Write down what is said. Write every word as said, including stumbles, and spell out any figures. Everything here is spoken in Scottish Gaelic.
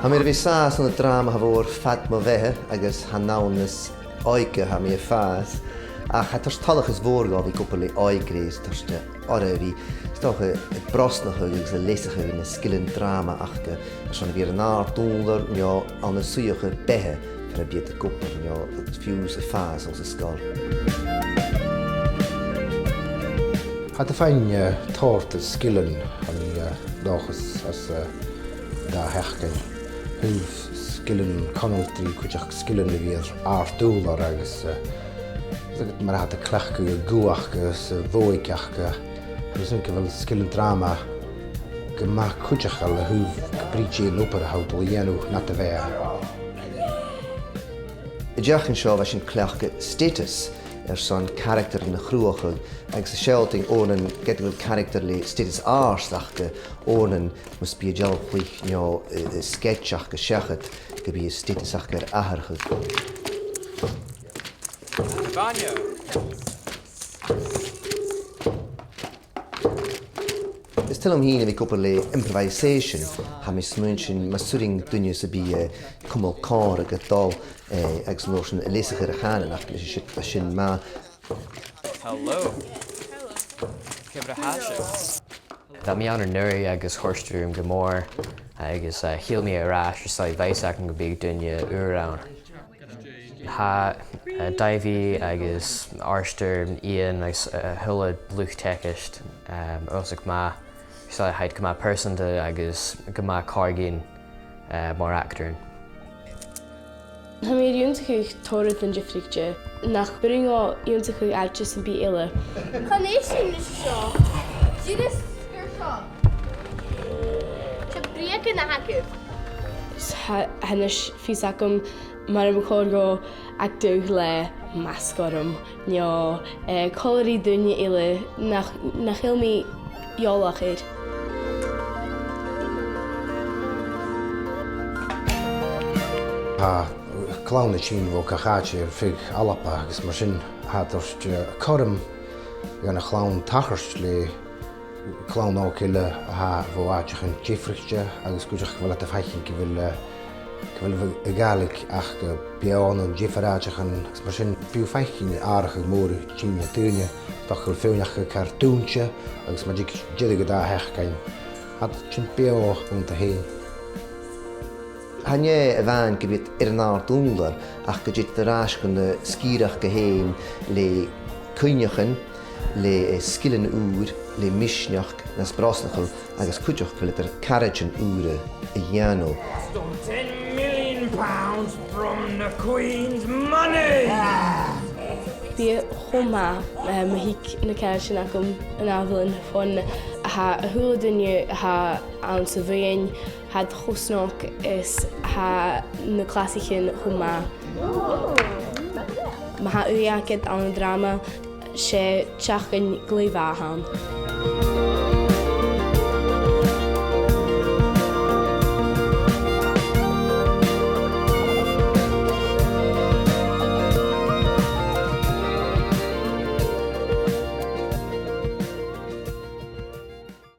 Tha mi air a bhith sàs ann an dràma a tha mhòr fad mo bheatha agus chan ann nas òige a tha mi a' fàs, ach tha e toirt toileachas mhòr dhomh a bhith ag obair le òigridh, is toirt orra a bhith, is dòcha, a' brosnachadh agus a' leasachadh na sgilean dràma aca airson a bhith air an àrd-ùrlar no ann an suidheachadh beatha far am bi iad ag obair no fiù 's a' fàs os an sgoil. Tha iad a' faighinn, eh, tòrr de sgilean, tha mi, eh, an dòchas, às, eh, an dà sheachdain. Thaobh sgilean conaltraidh, cuideachd sgilean a bhith air àrd-ùrlar agus, eh, is mar a tha iad a' cleachdadh an guth aca agus a' bhodhaig aca. Tha mi a' smaoineachadh gu bheil sgilean dràma gu math cuideachail a thaobh gu brith dè an obair a tha thu a' dol a dhèanamh nad bheatha. An t-seachdain seo bha sinn a' cleachdadh status airson caractaran a chruthachadh agus a' sealltainn oirnn ged a bheil caractar le status àrd aca, oirnn mus bi an dealbh-chluich no, eh, eh, sketch aca seachad gum bi an status aca air atharrachadh. Vanya! Is toil leam fhìn a bhith ag obair le improvisation. Tha mi a' smaointinn mas urrainn duine sam bith, eh, cumail còmhradh a' dol, eh, agus an uair sin a' leasachadh air a' chànan aca, leis a sin, tha sin math. Hello. Hello. Ciamar a tha sibh? Bha mi ann an-uiridh agus chòrd e rium gu mòr, agus, eh, thill mi air ais, is e bha fhios agam gum biodh daoine ùra ann. Tha, eh, Davy agus Arthur, Iain agus, eh, a h-uile luchd-teagaisg, ehm, uabhasach math, 's tha iad gu math pearsanta agus gu math càirdeil, eh, mar actor. Tha mi air ionnsachadh tòrr rudan diofraichte nach b' urrainn dhomh ionnsachadh àite sam bith eile. Chan e sin a-nis seo. Dìreach sgur seo. 'S e breugan a th' agaibh. Tha, tha a-nis fios agam mar a bu chòir dhomh actadh le masg orm, no, eh, còmhla ri daoine eile nach, nach eil mi eòlach air. Tha clann a' tighinn bho gach àite air feadh Alba agus mar sin tha e a' toirt, eh, cothrom dhan a' chlann tachairt le clann òga eile a tha bho àiteachan diofraichte agus cuideachd gu bheil iad a' faicinn gu bheil, eh, gu bheil a' Ghàidhlig aca, eh, beò ann an diofar àiteachan, agus mar sin bidh thu a' faicinn atharrachadh mòr a' tighinn air daoine, 's dòcha gu bheil feadhainn aca car dùinte, agus ma thig iad deireadh an dà sheachdain, tha iad a' tighinn beò annta fhèin. Chan e a-mhàin gum bi iad air an àrd-ùrlar, ach gun tèid iad air ais gu na sgìrean aca fhèin le cuimhneachain, le, eh, sgilean ùra, le misneachd nas brosnachail agus cuideachd gu bheil iad air caraidean ùra a dhèanamh. Stole ten million pounds from the Queen's money! Bidh e cho math, eh, ma thig na caraidean agam an ath-bhliadhna fon a tha a h-uile duine a tha anns a' bhuidheann, tha iad cho snog is tha na clasaichean cho math. Ma tha ùidh agad ann an dràma, 's e seachdain glè mhath a th' ann.